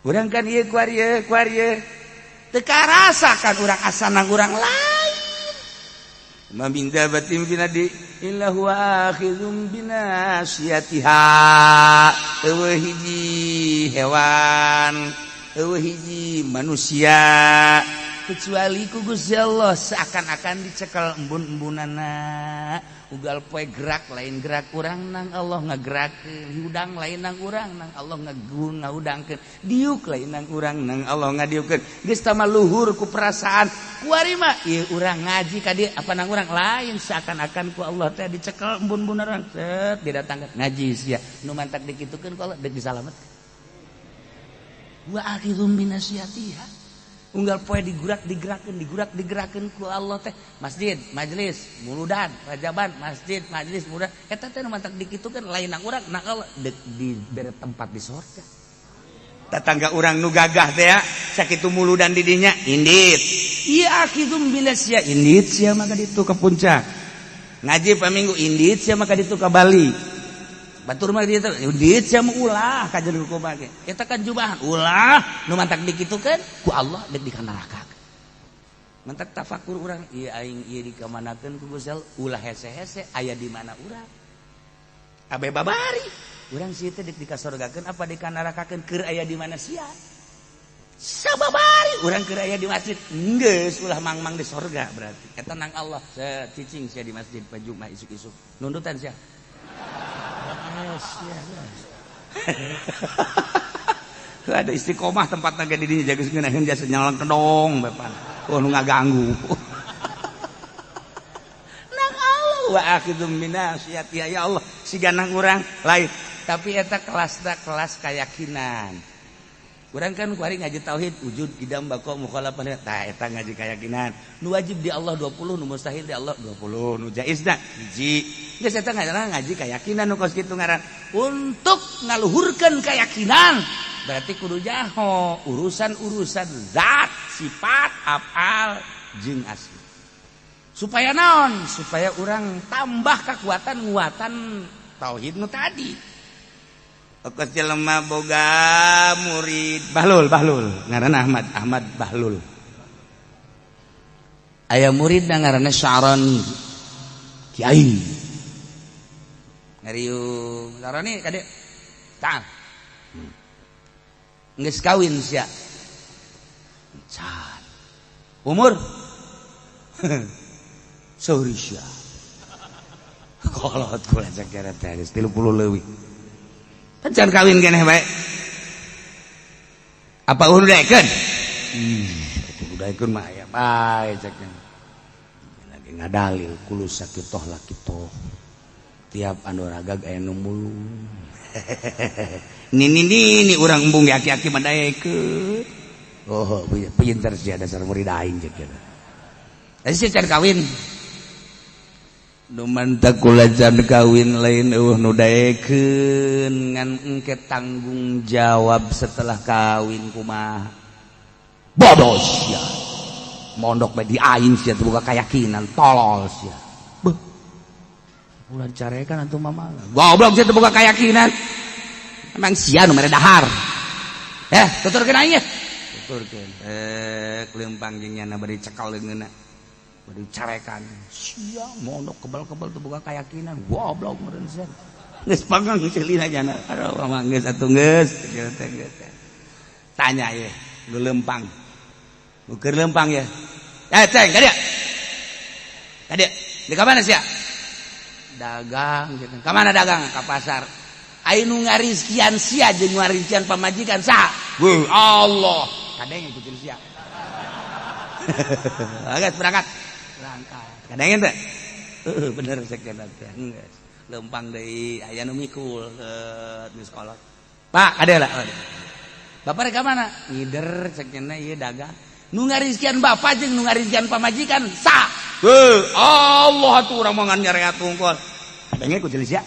Urang kan ieu kuari ieu kuari ieu teu karasa kan urang asana urang lain. Ma min dabbatin fil ardi illa huwa akhizum binasiyatiha. Eueuh hiji hewan, eueuh hiji manusia kecuali ku Gusti Allah seakan-akan dicekel embun-embunana. Ugal poe gerak lain gerak urang, nang Allah ngagerakeun. Hudang lain nang urang, nang Allah ngagun ngahudangkeun. Diuk lain nang urang, nang Allah ngadiukkeun. Geus tama luhur ku perasaan kuari mah ieu urang ngaji ka dieu apa nang urang lain, seakan-akan ku Allah teh dicekel embun-embun urang, set didatangkeun ngaji sia. Nu mantak dikitukeun ku Allah dek disalametkeun. Wa akhidhum binasiyatiha. Unggal poe digurak digerakkeun, digurak digerakkeun ku Allah teh masjid, majelis, muludan, rajaban, masjid, majelis, muludan. Eta teh nu mantak dikitukeun lain nang urang, nang Allah dek dibere tempat di sorga. Tetangga urang nu gagah teh ya, sakitu muludan di dinya indit. Ieu akhidum binasya indit sia maka ditu ka puncak. Ngaji paminggu indit sia maka ditu ka Bali. Batur mah ditu indit sia mah ulah ka jero kumaha ge. Eta kan jubahan ulah nu mantak dikitukeun ku Allah dek di neraka. Mantak tafakur urang ieu aing ieu dikamanakeun ku Gusti Allah ulah hese-hese aya di mana urang. Abe babari urang sieun teh dek dikasorgakeun apa dikanarakakeun, keur aya di mana sia. Sababari urang keur aya di masjid geus ulah mangmang di sorga, berarti eta nang Allah. Set cicing sia di masjid pajumah isuk-isuk nundutan sia. Yes, yes. Ada istiqomah tempat naga di dinya jaga ngeunaheun jasa nyalang kedong bepan. Oh, nu ngaganggu. Nang Allah wa akhidum minasiyati, ya Allah siga nang urang lain. Tapi eta kelasna kelas keyakinan. Urang kan kuari ngaji tauhid wujud, qidam, baqa, mukhalafah. Tah, eta ngaji keyakinan. Nu wajib di Allah 20, nu mustahil di Allah 20, nu jaizna hiji. Geus eta ngaran ngaji keyakinan nu kos kitu ngaran. Untuk ngaluhurkeun keyakinan berarti kudu jaho urusan-urusan zat, sifat, afal jeung asma. Supaya naon? Supaya urang tambah kekuatan nguatan tauhid nu tadi. Kos jelema boga murid Bahlul, Bahlul ngaranna Ahmad, Ahmad Bahlul. Aya murid ngaranna Sya'rani, kiai ngariung. Sya'rani, kade tah geus kawin sia can? Umur sauri sia? Kolot kula cakera teh geus 30 leuwih. Can kawin keneh bae. Apa udah daekeun? Ih, daekeun mah aya bae cek. Lagi ngadalil kulu sakitoh lakitoh. Tiap anu ragag aya nu mulung. Nini nini urang embung ge aki-aki mah daekeun. Oh, pinter sia, dasar murid aing cek kitu. Eh, sia can kawin. Nu mantak kula can kawin lain eueuh nu daekeun, ngan engke tanggung jawab setelah kawin kumaha. Bodoh sia. Mondok bae di aing sia teu boga keyakinan, tolol sia. Beuh. Ulah dicarekan atuh mama. Goblok sia teu boga keyakinan. Emang sia nu mere dahar. Eh, tuturkeun aing ya. Tuturkeun. Eh, kelempang jeung nyana bari cekal leungeunna. Bari carekan. Sia mondok kebal-kebal teu boga keyakinan. Goblok meureun sia. Geus pangang ceulina jana. Aduh, mama geus atuh geus. Tanya ye, nu lempang. Nu keur lempang ya. Eh, ceng, ka dieu. Ka dieu. Di ka mana sia? Dagang gitu. Ka mana dagang? Ka pasar. Ai nu ngarizkian sia jeung ngarizkian pamajikan saha? Wuh, Allah. Kadenge kucing sia. Geus berangkat. Berangkat. Kadenge teh? Heeh, bener cek teh. Geus. Lempang deui aya nu mikul di sekolah. Pak, ada lah. Bapak rek ka mana? Ngider cek ieu dagang. Nu ngarizkian bapak jeung nu ngarizkian pamajikan saha? Heuh, Allah atuh urang mah ngan nyareat tungkol. Kadenge ku sia.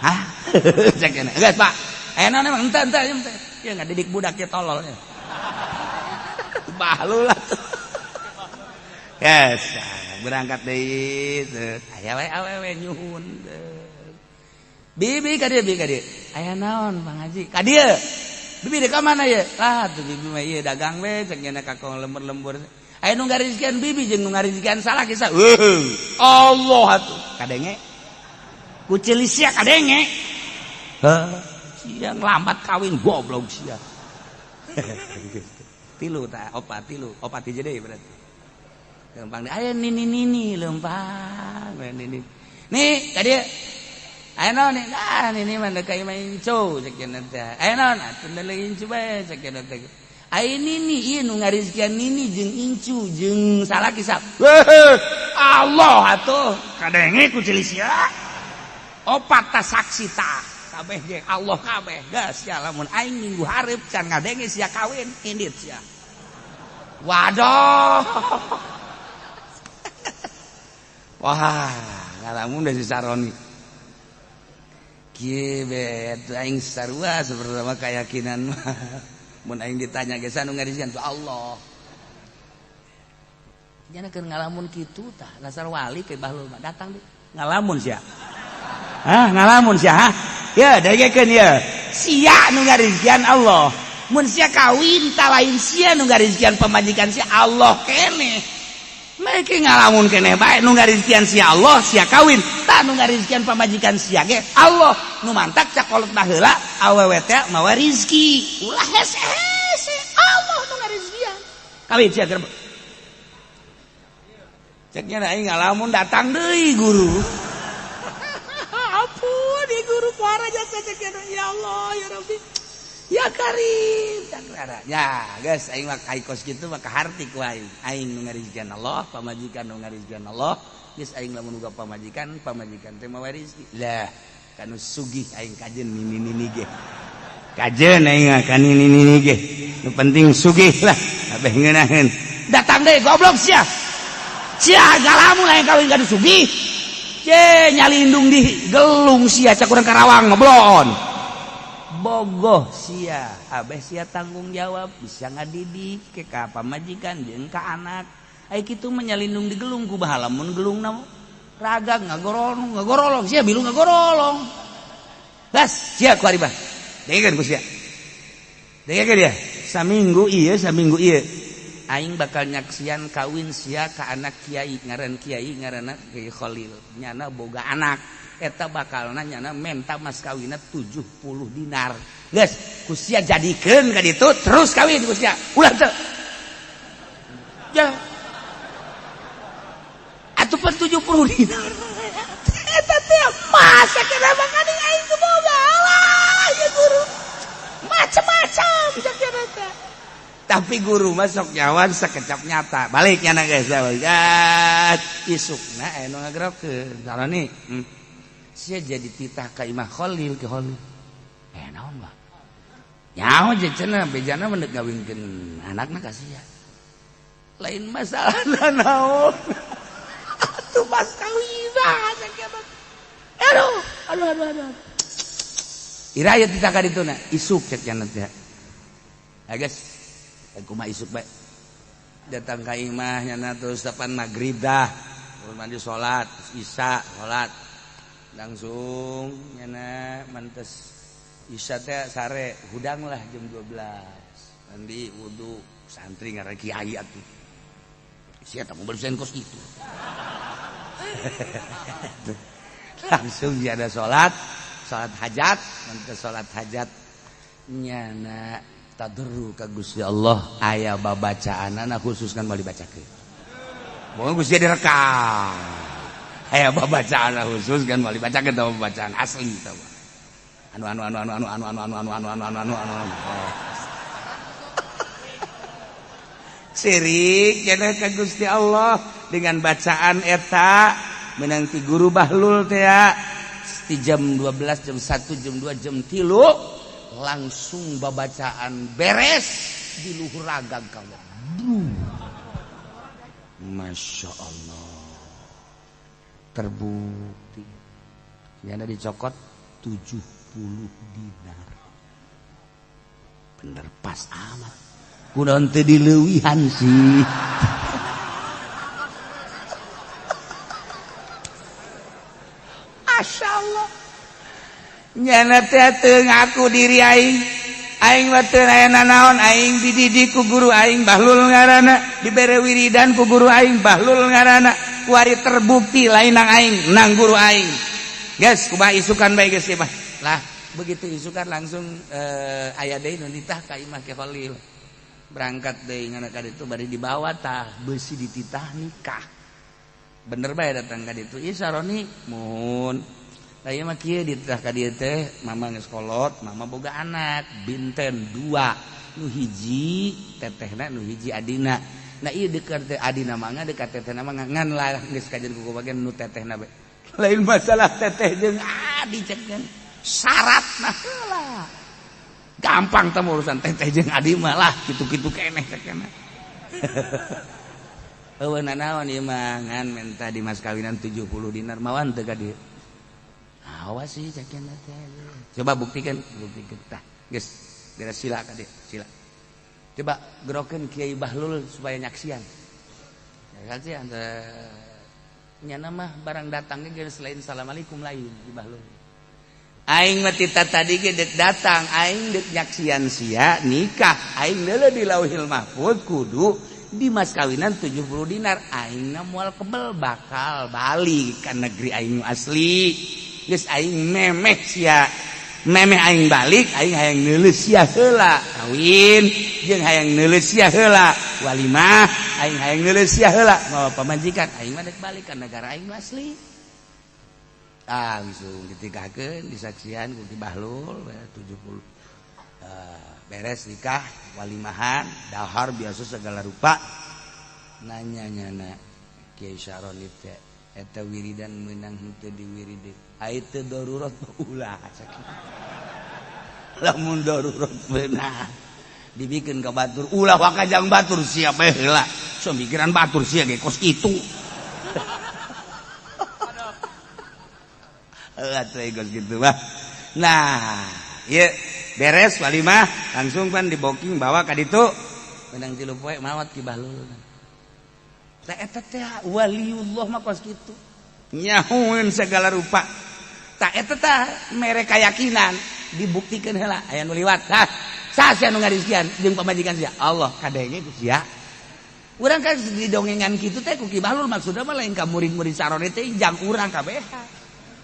Hah? Cek geus, Pak. Aya naon emang? Henteu, henteu, henteu. Ya ngadidik budak ya tolol ya. Bahlul lah tuh. Yes, berangkat deui. Aya we awewe nyuhun. Bibi, ka dieu, bi, ka dieu. Aya naon, Bang Haji? Ka dieu. Bibi dek ka mana ye? Lah tuh bibi mah ieu dagang we cek nya ka lembur-lembur. Aya nu ngarizkian bibi jeung nu ngarizkian salah kisah. Allah atuh kadenge. Ku ceuli sia kadenge. Heuh, sia nglambat kawin goblok sia. Tilu ta opat tilu, opat hiji deui berarti. Lempang aya nini nini lempang nini. Nih ka dieu. Aya naon nih? Ah nini mah deuk ka imah incu cek cenah teh. Aya naon? Atuh deuleu incu bae cek cenah teh. Aya nini ieu nu ngarizkian nini jeung incu jeung salaki sa. Allah atuh kadenge ku ceuli sia. Opat ta saksi ta kabeh ge Allah kabeh. Geus sia lamun aing minggu hareup can ngadenge sia kawin indit sia. Waduh. Wah, ngalamun da si Saroni. Kieu be aing sarua seperti keyakinan mah. Mun aing ditanya ge anu ngarizkian tu Allah. Jana keur ngalamun kitu tah, dasar wali ke bahlul mah datang deui. Ngalamun sia. Hah, ngalamun sia ha? Ya, dagekeun ya. Sia nu ngarizkian Allah. Mun sia kawin ta lain sia nu ngarizkian pamajikan sia Allah keneh. Mereka ngalamun keneh bae nu ngarizkian sia Allah, sia kawin. Tah nu ngarizkian pamajikan sia ge Allah. Nu mantak cakolot baheula awewe teh mawa rizki. Ulah hese-hese Allah nu ngarizkian. Kawin sia gerbek. Ceknya aing ngalamun datang deui guru. Ampun di guru puara jasa ceknya ya Allah ya Rabbi. Ya Karim ya guys aing mah kos kitu mah kaharti ku aing. Aing nu ngarizkian Allah, pamajikan nu ngarizkian Allah. Geus aing lamun boga pamajikan, pamajikan teh mawa rezeki. Lah, kanu sugih aing kajeun nini-nini ge. Kajeun aing mah ka nini-nini ge. Nu penting sugih lah, kabeh ngeunaheun. Datang deui goblok sia. Sia galamun aing kawin ka nu sugih. Ce nyalindung di gelung sia cak urang Karawang ngeblon. Bogoh sia, abeh sia tanggung jawab bisa ngadidik ke ka pamajikan jeung ka anak. Ai kitu mah nyalindung di gelung ku bahala mun gelungna raga ngagorolong ngagorolong sia bilu ngagorolong. Gas sia ku ari bah. Dengekeun ku sia. Dengekeun ya. Saminggu ieu saminggu ieu. Aing bakal nyaksian kawin sia ka anak kiai ngaran kiai ngaranna Kiai Khalil. Nyana boga anak. Eta bakalna nyana menta mas kawinna 70 dinar. Geus, ku sia jadikeun ka ditu terus kawin ku sia. Ulah teu. Ya. Atuh pan 70 dinar. Eta teh masa kena makan aing teu boga. Alah, ya guru. Macam-macam cek teh. Tapi guru masuk nyawan sekecap nyata. Balik nyana geus. Ya, isukna aya nu ngagerokeun. Saroni. Sia jadi titah ka imah Khalil ke Khalil. Naon bah? Nyaho je cenah bejana mah deuk ngawinkeun anakna ka sia. Lain masalah naon. Atuh pas kawin sakieu. Aduh, aduh aduh aduh. Ira aya titah ka dituna, isuk cek cenah teh. Ya geus, kumaha isuk bae. Datang ka imah nyana terus depan magrib dah. Terus mandi salat, isya salat. Langsung nyana mantes isya teh sare hudang lah jam 12 mandi wudu santri ngaran kiai atuh sia teh mobil kos kitu. Langsung dia ada salat salat hajat mantes salat hajat nyana tadarru ka Gusti Allah aya babacaanana khusus kan moal dibacakeun moal Gusti direkam. Aya babacaan khusus kan moal dibacakeun tah bacaan asli tah. Anu anu anu anu anu anu anu anu anu anu anu anu anu anu. Sirik cenah ka Gusti Allah dengan bacaan eta menang ti guru Bahlul teh di jam 12 jam 1 jam 2 jam 3 langsung babacaan beres di luhur ragag ka Allah. Masya Allah. Terbukti nyana dicokot 70 dinar. Bener pas amat. Kunaon teu dileuwihan sih. Masya Allah. Nyana teh teu ngaku diri aing. Aing mah teu aya nanaon, aing dididik ku guru aing Bahlul ngaranna, dibere wiridan ku guru aing Bahlul ngaranna. Kuari terbukti lain nang aing, nang guru aing. Geus kumaha isukan bae geus mah. Lah, begitu isukan langsung aya deui nu nitah ka imah Ki Khalil. Berangkat deui ngana ka ditu bari dibawa tah beusi dititah nikah. Bener bae datang ka ditu. Ieu Saroni muhun. Lah ieu mah kieu dititah ka dieu teh, mama geus kolot, mama boga anak binten dua, nu hiji tetehna, nu hiji adina. Nah ieu dekat teh adina mangga dekat tetehna mangga, ngan lah geus kajian ku bagian nu tetehna bae. Lain masalah teteh jeung adi cek kan syaratna heula. Gampang teh urusan teteh jeung adi mah lah kitu-kitu keneh cek kana. Eueuh nanaon ieu mah ngan menta di mas kawinan 70 dinar mawan teu ka dieu. Awas sih cek teh. Coba buktikan, buktikan tah. Geus, beres sila ka dieu, sila. Coba gerokeun Kiai Bahlul supaya nyaksian. Ya kan sih anta nyana mah barang datangnya geus selain assalamualaikum lain Ki Bahlul. Aing mah tita tadi ge deuk datang, aing deuk nyaksian sia nikah, aing leuleuh di Lauhil Mahfuz kudu di mas kawinan 70 dinar, aing moal kebel bakal balik ka negeri aing asli. Geus aing memeh sia, memeh aing balik, aing hayang neuleuh sia heula kawin, jeung hayang neuleuh sia heula walimah, aing hayang neuleuh sia heula mawa pamajikan, aing mah deuk balik ka negara aing asli. Langsung ditikahkeun disaksian ku Ki Bahlul 70. Beres nikah walimahan dahar biasa segala rupa. Nanya nyana Kiai Syaroni teh eta wiridan meunang henteu diwirideun. Ai teu darurat ulah lamun darurat beunang dibikeun ka batur ulah wakajang batur sia bae heula. So mikiran batur sia ge kos kitu. Atuh kos kitu mah. Nah, ieu beres walimah langsung pan diboking bawa ka ditu. Menang 3 poe mawat Ki Bahlul. Tah eta teh waliullah mah kos kitu. Nyahueun segala rupa. Tah eta tah mere kayakinan dibuktikeun heula aya nu liwat. Tah, saha sia nu ngarizkian jeung pamajikan sia? Allah kadenge ku sia. Urang kan didongengan kitu teh ku Ki Bahlul maksudna mah lain ka murid-murid Sarone teh jang urang kabeh.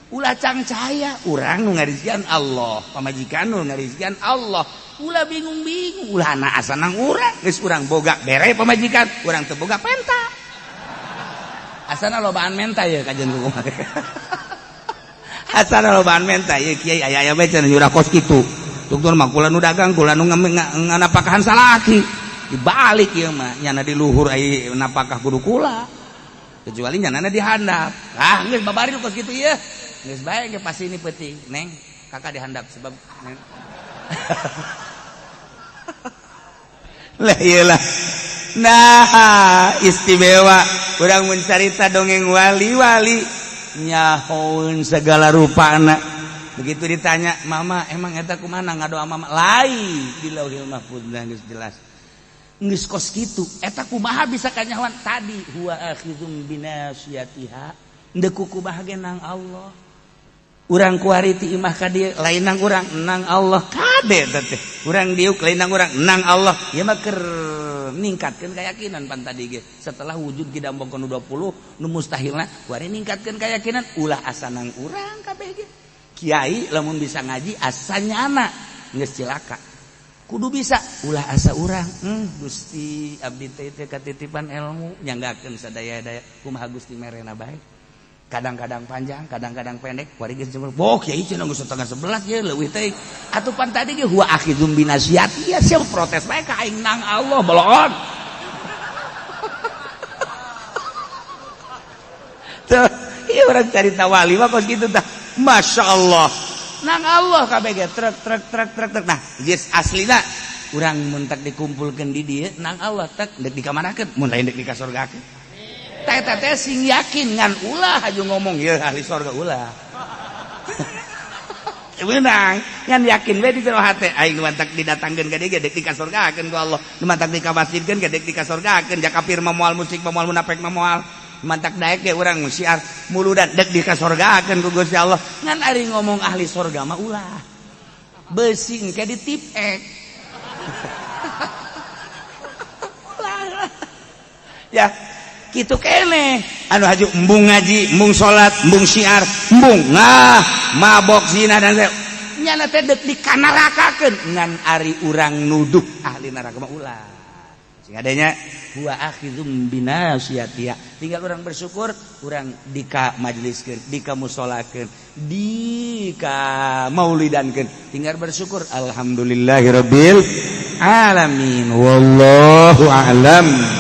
Ulah cangcaya urang nu ngarizkian Allah, pamajikan nu ngarizkian Allah. Ulah bingung-bingung, ulah na asa nang urang, geus urang boga bere pamajikan, urang teu boga penta. Asana lobaan menta ye kajian ku kumaha. Asana lobaan menta ye kiai aya-aya bae cenah nyurah kos kitu. Tungtun mah kula nu dagang, kula nu nganapakahan salaki. Dibalik ieu mah nyana di luhur ai napakah kudu kula. Kecuali nyanana di handap. Ah geus babari kos kitu ieu. Geus bae ge pasti ini peuting, Neng, kakak dihandap sebab neng. Lah iyalah. Nah, istimewa urang mun carita dongeng wali-wali nyahoeun segala rupana. Begitu ditanya, "Mama, emang eta kumaha ngadoa mama?" Lain di Lauhil Mahfuz geus jelas. Geus kos kitu, eta kumaha bisa kanyahoan tadi huwa akhizum binasiyatiha. Ndeu kumaha ge nang Allah. Urang kuari ti imah ka dieu lain nang urang nang Allah kade teh. Urang diuk lain nang urang nang Allah. Ieu mah keur ningkatkeun keyakinan pan tadi ge. Setelah wujud kidam bongkon 20 nu mustahilna kuari ningkatkeun keyakinan ulah asa nang urang kabeh ge. Kiai lamun bisa ngaji asa nyana geus cilaka. Kudu bisa ulah asa urang. Gusti abdi teh teh katitipan ilmu nyanggakeun sadaya-daya kumaha Gusti merena bae. Kadang-kadang panjang, kadang-kadang pendek. Kuari geus cemur. Boh kiai cenah geus 10:30 ye leuwih teh. Atuh pan tadi ge huwa akhizum binasiyati ya sia protes bae ka aing nang Allah boloon. Tuh, ieu urang carita wali mah kos kitu tah. Masya Allah. Nang Allah kabeh ge trek trek trek trek trek. Nah, geus aslina urang mun tak dikumpulkeun di dieu nang Allah tek deuk dikamanakeun mun lain deuk dikasorgakeun. Teh teh sing yakin ngan ulah aja ngomong ya ahli sorga ulah. Menang ngan yakin we di jero hate aing nu mantak didatangkeun ka dieu ge deuk dikasorgakeun ku Allah, nu mantak dikamasjidkeun ge deuk dikasorgakeun, ja kafir mah moal musyrik mah moal munafik mah moal mantak daek ge urang syiar muludan deuk dikasorgakeun ku Gusti Allah. Ngan ari ngomong ahli sorga mah ulah beusi engke ditipek. Kitu keneh anu haju embung ngaji, embung salat, embung syiar, embung ngah mabok, zina, dan nyana teh deuk dikanarakakeun. Ngan ari urang nuduh ahli neraka mah ulah. Sing adanya huwa akhizum binasiyatiha. Tinggal urang bersyukur urang dika majeliskeun, dika musolakeun, dika maulidankeun, tinggal bersyukur, alhamdulillahirabbil alamin, wallahu a'lam.